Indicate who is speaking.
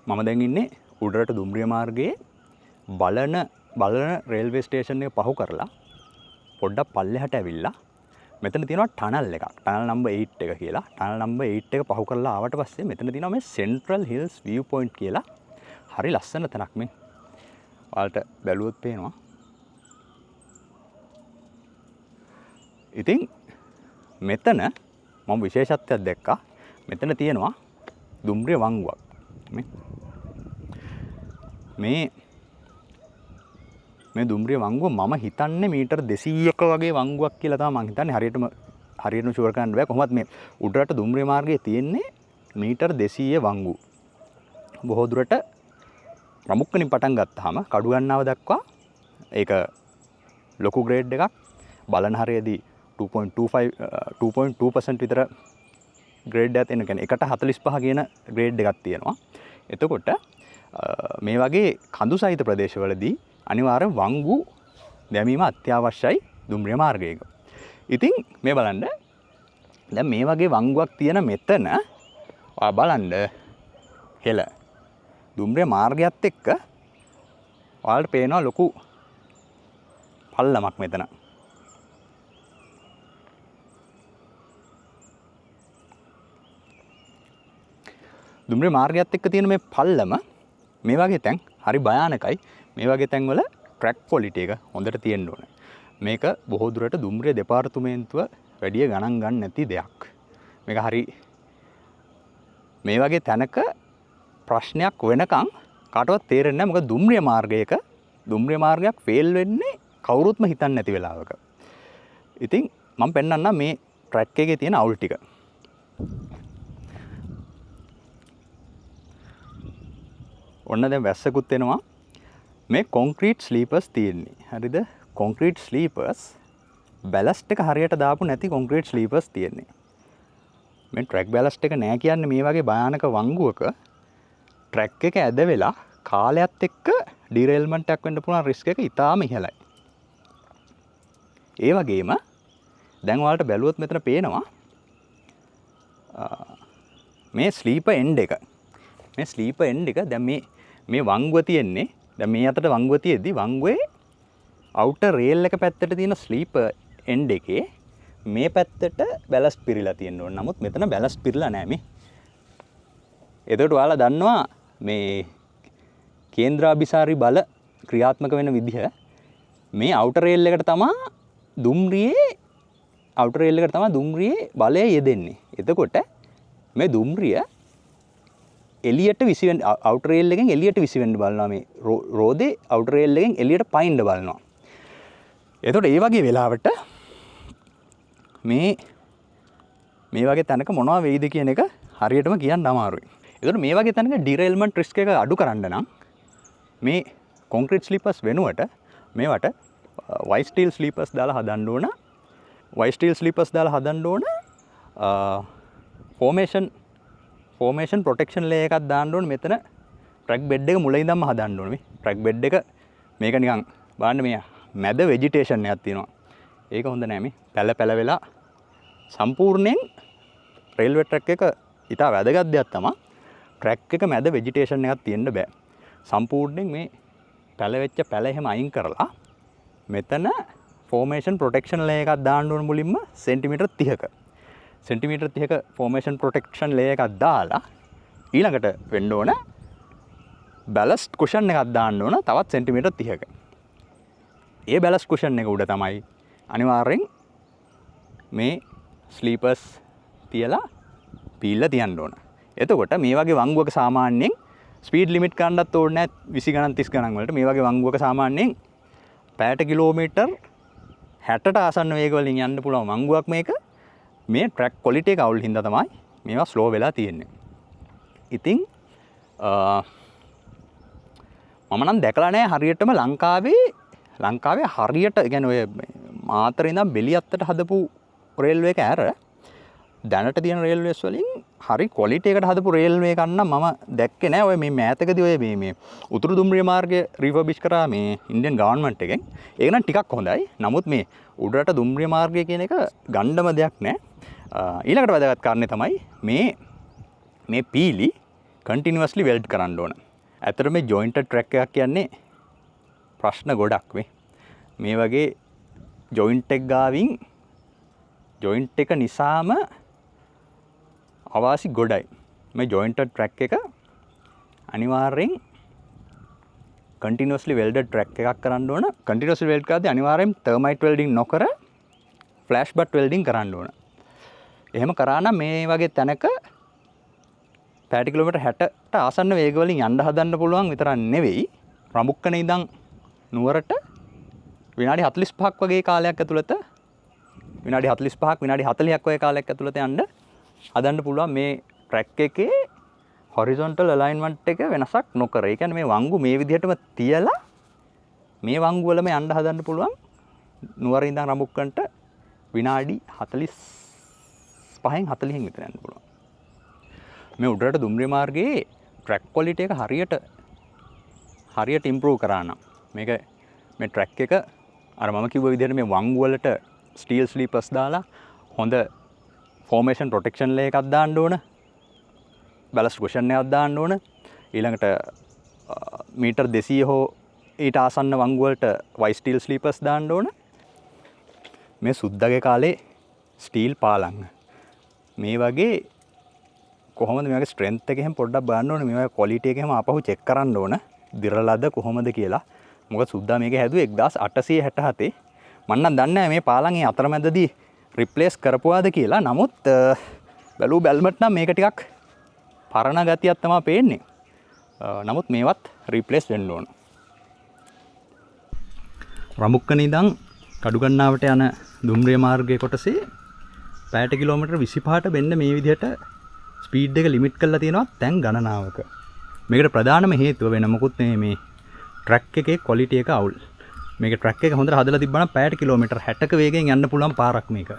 Speaker 1: මම දැන් ඉන්නේ උඩරට දුම්රිය මාර්ගයේ බලන බලන රේල්වේ ස්ටේෂන් එක පහු කරලා පොඩ්ඩක් පල්ලෙහාට ඇවිල්ලා මෙතන තියෙනවා ටනල් එකක්. ටනල් නම්බර් 8 එක කියලා. ටනල් නම්බර් 8 එක පහු කරලා ආවට පස්සේ මෙතන තියෙනවා මේ සෙන්ට්‍රල් හිල්ස් විව් පොයින්ට් කියලා. හරි ලස්සන තැනක් මේ. ඔයාලට බැලුවොත් පේනවා. ඉතින් මෙතන මම විශේෂත්වයක් දැක්කා. මෙතන තියෙනවා දුම්රිය වංගුවක්. මේ මේ මේ දුම්රිය වංගුව මම හිතන්නේ මීටර් 200ක වගේ වංගුවක් කියලා තමයි මං හිතන්නේ. හරියටම හරියටම ෂුවර් කරන්න බෑ. කොහොමත් මේ උඩරට දුම්රිය මාර්ගයේ තියෙන්නේ මීටර් 200 වංගු. බොහෝ දුරට රමුක්කනින් පටන් ගත්තාම කඩුගන්නාව දක්වා ඒක ලොකු ග්‍රේඩ් එකක්. බලන හරියදී 2.25 2.2% විතර ග්‍රේඩ් එකක් තියෙන. කියන්නේ එකට 45 කියන ග්‍රේඩ් එකක් තියෙනවා. එතකොට මේ වගේ කඳු සහිත ප්‍රදේශවලදී අනිවාර්යෙන් වංගු දැමීම අත්‍යවශ්‍යයි දුම්රිය මාර්ගයක. ඉතින් මේ බලන්න, දැන් මේ වගේ වංගුවක් තියෙන මෙතන ඔයා බලන්න හෙළ දුම්රිය මාර්ගයත් එක්ක ඔයාලට පේනවා ලොකු පල්ලමක් මෙතන. දුම්රිය මාර්ගයත් එක්ක තියෙන මේ පල්ලම මේ වගේ තැන් හරි භයානකයි. මේ වගේ තැන්වල ට්‍රැක් ක්වොලිටි එක හොඳට තියෙන්න ඕනේ. මේක බොහෝ දුරට දුම්රිය දෙපාර්තමේන්තුව වැඩිය ගණන් ගන්න නැති දෙයක්. මේක හරි මේ වගේ තැනක ප්‍රශ්නයක් වෙනකන් කාටවත් තේරෙන්නේ නැහැ. මොකද දුම්රිය මාර්ගයක් ෆේල් වෙන්නේ කවුරුත්ම හිතන්නේ නැති වෙලාවක. ඉතින් මම පෙන්නන්නම් මේ ට්‍රැක් එකේ තියෙන අවුල් ටික. ඔන්න දැන් වැස්සකුත් එනවා. මේ කොන්ක්‍රීට් ස්ලීපර්ස් තියෙන්නේ. හරිද? කොන්ක්‍රීට් ස්ලීපර්ස් බැලස්ට් එක හරියට දාපු නැති කොන්ක්‍රීට් ස්ලීපර්ස් තියෙන්නේ. මේ ට්‍රැක් බැලස්ට් එක නෑ කියන්නේ මේ වගේ භයානක වංගුවක ට්‍රැක් එක ඇද වෙලා කාලයත් එක්ක ඩිරේල්මන්ට් එකක් වෙන්න පුළුවන් රිස්ක් එක ඉතාම ඉහළයි. ඒ වගේම දැන් ඔයාලට බැලුවොත් මෙතන පේනවා මේ ස්ලීපර් එන්ඩ් එක. මේ ස්ලීපර් එන්ඩ් එක දැන් මේ වංගුව තියෙන්නේ. දැන් මේ අතට වංගුව තියෙද්දි වංගුවේ අවුටර් රේල් එක පැත්තට තියෙන ස්ලීපර් එන්ඩ් එකේ මේ පැත්තට බැලස්ට් පිරিলা තියෙන්න ඕන. නමුත් මෙතන බැලස්ට් පිරিলা නෑ මේ. එතකොට ඔයාලා දන්නවා මේ කේන්ද්‍රාභිසාරි බල ක්‍රියාත්මක වෙන විදිහ. මේ අවුටර් රේල් එකට තමා දුම්රියේ අවුටර් රේල් එකට තමා දුම්රියේ බලය යෙදෙන්නේ. එතකොට මේ දුම්රිය එළියට විසි වෙන්න, අවුටර් රේල් එකෙන් එළියට විසි වෙන්න බලනවා. මේ රෝදේ අවුටර් රේල් එකෙන් එළියට පයින්න බලනවා. එතකොට ඒ වගේ වෙලාවට මේ වගේ තැනක මොනවා වෙයිද කියන එක හරියටම කියන්න අමාරුයි. එතකොට මේ වගේ තැනක ඩිරේල්මන්ට් රිස්ක් එක අඩු කරන්න නම් මේ කොන්ක්‍රීට් ස්ලීපර්ස් වෙනුවට මේවට වයිට් ස්ටීල් ස්ලීපර්ස් දාලා හදන්න ඕන. වයිට් ස්ටීල් ස්ලීපර්ස් දාලා හදන්න ඕන. ෆෝමේෂන් ප්‍රොටෙක්ෂන් ලේයර් එකක් දාන්න ඕන. මෙතන ට්‍රැක් බෙඩ් එක මුල ඉඳන්ම හදන්න ඕන. මේ ට්‍රැක් බෙඩ් එක මේක නිකන් බලන්න මේ මැද වෙජිටේෂන් එකක් තියෙනවා. ඒක හොඳ නෑ. මේ පැල පැල වෙලා සම්පූර්ණයෙන් රේල්වේ ට්‍රැක් එක ඉතා වැදගත් දෙයක් තමා. ට්‍රැක් එක මැද වෙජිටේෂන් එකක් තියෙන්න බෑ. සම්පූර්ණයෙන් මේ පැල වෙච්ච පැල එහෙම අයින් කරලා මෙතන ෆෝමේෂන් ප්‍රොටෙක්ෂන් ලේයර් එකක් දාන්න ඕන මුලින්ම සෙන්ටිමීටර් 30ක. සෙන්ටිමීටර් 30ක ෆෝමේෂන් ප්‍රොටෙක්ෂන් ලේයර් එකක් දාලා ඊළඟට වෙන්න ඕන බැලස්ට් කුෂන් එකක් දාන්න ඕන තවත් සෙන්ටිමීටර් 30ක. ඒ බැලස්ට් කුෂන් එක උඩ තමයි අනිවාර්යෙන් මේ ස්ලීපර්ස් තියලා පීල්ලා තියන්න ඕන. එතකොට මේ වගේ වංගුවක සාමාන්‍යයෙන් ස්පීඩ් ලිමිට් ගන්නත් ඕනේ නෑ 20 ගණන් 30 ගණන් වලට. මේ වගේ වංගුවක සාමාන්‍යයෙන් පැයට කිලෝමීටර් 60ට ආසන්න වේග වලින් යන්න පුළුවන් වංගුවක් මේක. මේ ට්‍රැක් ක්වොලිටි එක අවුල් හින්දා තමයි මේවා ස්ලෝ වෙලා තියෙන්නේ. ඉතින් මම නම් දැකලා නෑ හරියටම ලංකාවේ හරියට, ඒ කියන්නේ ඔය මාතර ඉඳන් බෙලියත්තට හදපු රේල්වේ එක ඇර දැනට තියෙන රේල්වේස් වලින් හරි ක්වොලිටි එකට හදපු රේල්වේ එකක් නම් මම දැක්කේ නෑ. ඔය මේ මෑතකදී ඔය මේ උතුරු දුම්රිය මාර්ගය රීෆර්බිෂ් කරා මේ ඉන්දියන් ගවර්න්මන්ට් එකෙන්. ඒක නම් ටිකක් හොඳයි. නමුත් මේ උඩරට දුම්රිය මාර්ගය කියන එක ගණ්ඩම දෙයක් නෑ. ඊළඟට වැදගත් කාරණේ තමයි මේ පීලි කන්ටිනියස්ලි වෙල්ඩ් කරන්න ඕන. ඇත්තට මේ ජොයින්ටඩ් ට්‍රැක් එකක් කියන්නේ ප්‍රශ්න ගොඩක් මේ. මේ වගේ ජොයින්ට් එක ගාවින් ජොයින්ට් එක නිසාම අවාසි ගොඩයි. මේ ජොයින්ටඩ් ට්‍රැක් එක අනිවාර්යෙන් කන්ටිනියස්ලි වෙල්ඩඩ් ට්‍රැක් එකක් කරන්න ඕන. කන්ටිනියස්ලි වෙල්ඩ් කරද්දී අනිවාර්යෙන් තර්මයිට් වෙල්ඩින් නොකර ෆ්ලෑෂ් බට් වෙල්ඩින් කරන්න ඕන. එහෙම කරා නම් මේ වගේ තැනක පැයට කිලෝමීටර් 60ට ආසන්න වේග වලින් යන්න හදන්න පුළුවන් විතරක් නෙවෙයි, රඹුක්කන ඉඳන් නුවරට විනාඩි 45ක් වගේ කාලයක් ඇතුළත, විනාඩි 45ක් විනාඩි 40ක් වගේ කාලයක් ඇතුළත යන්න හදන්න පුළුවන් මේ ට්‍රැක් එකේ හොරිසොන්ටල් අලයින්මන්ට් එක වෙනසක් නොකර. ඒ කියන්නේ මේ වංගු මේ විදිහටම තියලා මේ වංගු වලම යන්න හදන්න පුළුවන් නුවර ඉඳන් රඹුක්කන්ට විනාඩි 45න් 40න් විතර යන්න පුළුවන්. මේ උඩරට දුම්රිය මාර්ගයේ ට්‍රැක් ක්වොලිටි එක හරියට හරියට ඉම්ප්‍රූව් කරා නම්, මේක මේ ට්‍රැක් එක අර මම කිව්ව විදිහට මේ වංගු වලට ස්ටීල් ස්ලීපර්ස් දාලා හොඳ ෆෝමේෂන් ප්‍රොටෙක්ෂන් ලේයර් එකක් දාන්න ඕන, බැලස්ට් කුෂන් එකක් දාන්න ඕන. ඊළඟට මීටර් 200 හෝ ඊට ආසන්න වංගු වලට වයිට් ස්ටීල් ස්ලීපර්ස් දාන්න ඕන. මේ සුද්දගේ කාලේ ස්ටීල් පාලම් මේ වගේ කොහොමද මේ වගේ ස්ට්‍රෙන්ත් එක එහෙම පොඩ්ඩක් බලන්න ඕනේ. මේ වගේ ක්වොලිටි එක එහෙම ආපහු චෙක් කරන්න ඕන දිරලද කොහොමද කියලා. මොකද සුද්දා මේක හැදුවේ 1867. මං නම් දන්නේ නැහැ මේ පාලම් ඒ අතරමැදදී රිප්ලේස් කරපුවාද කියලා. නමුත් බැලූ බැල්මට නම් මේක ටිකක් පරණ ගතියක් තමයි පේන්නේ. නමුත් මේවත් රිප්ලේස් වෙන්න ඕන. රඹුක්කන ඉඳන් කඩුගන්නාවට යන දුම්රිය මාර්ගයේ කොටසේ පැයට කිලෝමීටර් 25ට මෙන්න මේ විදිහට ස්පීඩ් එක ලිමිට් කරලා තියෙනවා තැන් ගණනාවක. මේකට ප්‍රධානම හේතුව වෙන මොකුත් නෙමෙයි, මේ ට්‍රැක් එකේ ක්වොලිටි එක අවුල්. මේක ට්‍රැක් එක හොඳට හදලා තිබ්බනම් පැයට කිලෝමීටර් 60ක වේගයෙන් යන්න පුළුවන් පාරක් මේක.